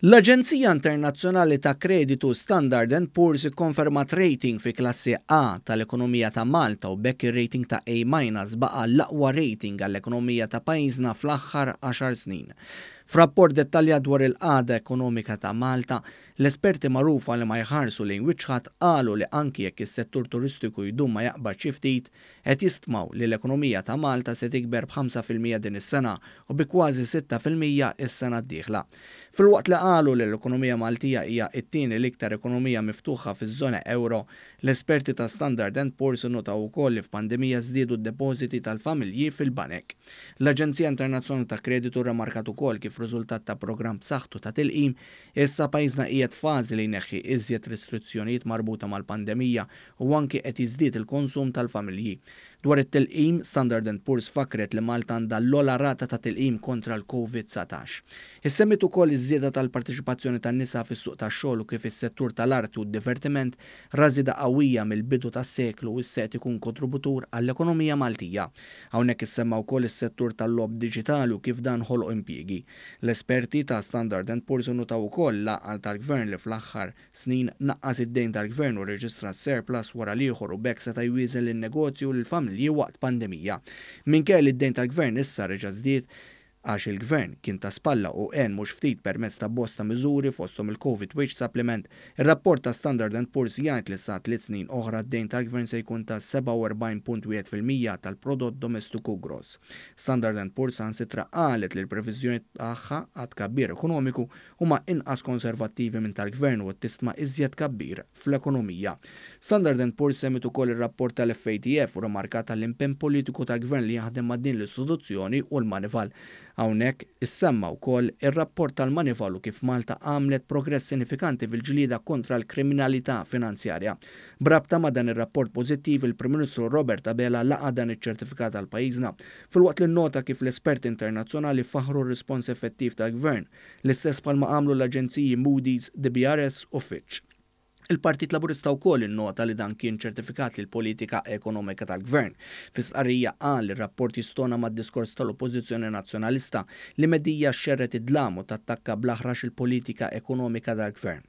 L-aġenzija internazzjonali ta' kreditu Standard and Poor's ikkonfermat rating fi klassi A tal-ekonomija ta' Malta u b'hekk ir-rating ta' A minus baqa' l-aqwa rating għall-ekonomija ta' pajjiżna fl-aħħar għaxar snin. F'rapport dettaljat dwar il-qagħda ekonomika ta' Malta, l-esperti magħrufa li ma jħarsu lejn wiċċ ħadd qalu li anki jekk is-settur turistiku jdum ma jaqbad xi ftit, qed jistmaw li l-ekonomija ta' Malta se tikber b'5% din is-sena u bi kważi 6% is-sena d-dieħla. Filwaqt li qalu li l-ekonomija Maltija hija t-tieni l-iktar ekonomija miftuħa fiż-żona ewro, l-esperti ta' Standard and Poor's innotaw ukoll li f'pandemija żdiedu d-depożiti tal-familji fil-banek. L-Aġenzija Internazzjonali ta' Kreditu rremarkat ukoll kif riżultat ta' programm b'saħħtu ta' tilqim, issa pajjiżna qiegħed f'fażi li jneħħi iżjed restrizzjonijiet marbuta mal-pandemija u anki qed jiżdied il-konsum tal-familji. Dwar it-tilqim, Standard and Poor's fakkret li Malta għandha l-ogħla rata ta' tilqim kontra l-Covid 19. Issemmiet ukoll iż-żieda tal-parteċipazzjoni tan-nisa fis-suq tax-xogħol u kif is-settur tal-arti u d-divertiment ra żieda qawwija mill-bidu tas-seklu u issa qed ikun kontributur għall-ekonomija Maltija. Hawnhekk issemma wkoll is-settur tal-logħob diġitali u kif dan ħoloq impjiegi. L-esperti ta' Standard and Poor's innutaw ukoll l-għaqal tal-Gvern li fl-aħħar snin naqqas id-dejn tal-Gvern u rreġistra surplus wara l-ieħor u b'hekk seta' jwieżen lin-negozji u lill-familji waqt pandemija. Minkejja li d-dejn tal-Gvern issa reġa' żdied, għax il-Gvern kien ta' spalla u għen mhux ftit permezz ta' bosta miżuri fosthom il-Covid Wage Supplement, ir-rapport ta' Standard and Poor's jgħid li sa tliet snin oħra d-dejn tal-Gvern se jkun ta' 47.1% tal-prodott domestiku gross. Standard and Poor's saħansitra qalet li l-previżjonijiet tagħha għat-tkabbir ekonomiku huma inqas konservattivi minn tal-Gvern u qed tistma iżjed tkabbir fl-ekonomija. Standard and Poor's semmiet ukoll ir-rapport tal-FATF u rrimarkat għall-impenn politiku tal-Gvern li jaħdem ma' din l-istituzzjoni u l-Moneyval. Hawnhekk issemma wkoll ir-rapport tal-Moneyval u kif Malta għamlet progress sinifikanti fil-ġlieda kontra l-kriminalità finanzjarja. B'rabta ma' dan ir-rapport pożittiv, il-Prim Ministru Robert Abela laqa' dan iċ-ċertifikat għal pajjiżna, filwaqt li nnota kif l-esperti internazzjonali faħħru r-rispons effettiv tal-Gvern, l-istess bħalma għamlu l-aġenziji Moody's, DBRS u Fitch. Il-Partit Laburista wkoll innota li dan kien ċertifikat lill-politika ekonomika tal-Gvern. Fi stqarrija qal li r-rapport jistona mad-diskors tal-Oppożizzjoni Nazzjonalista li medija xxerred id-dlam u tattakka bl-aħrax il-politika ekonomika tal-Gvern.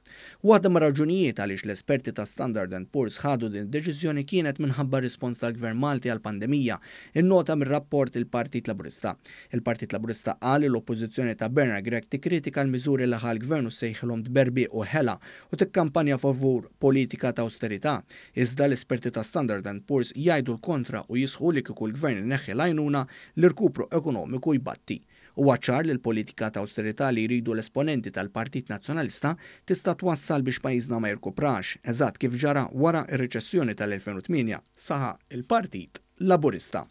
Waħda mir-raġunijiet għaliex l-esperti ta' Standard and Poor's ħadu din id-deċiżjoni kienet minħabba r-rispons tal-Gvern Malti għall-pandemija, innota mir-rapport il-Partit Laburista. Il-Partit Laburista qal li l-Oppożizzjoni ta' Bernard Grech tikkritika l-miżuri li ħa l-Gvern u ssejħilhom tberbiq u ħela u tikkampanja favur politika ta' awsterità. Iżda l-esperti ta' Standard and Poor's jgħidu l-kontra u jisħqu li kieku l-Gvern ineħħi l-għajnuna, l-irkupru ekonomiku jbatti. Huwa ċar li l-politika ta' awsterità li jridu l-esponenti tal-Partit Nazzjonalista tista' twassal biex pajjiżna ma jirkuprax, eżatt kif ġara wara r-riċessjoni tal-2008, saħaq il-Partit Laburista.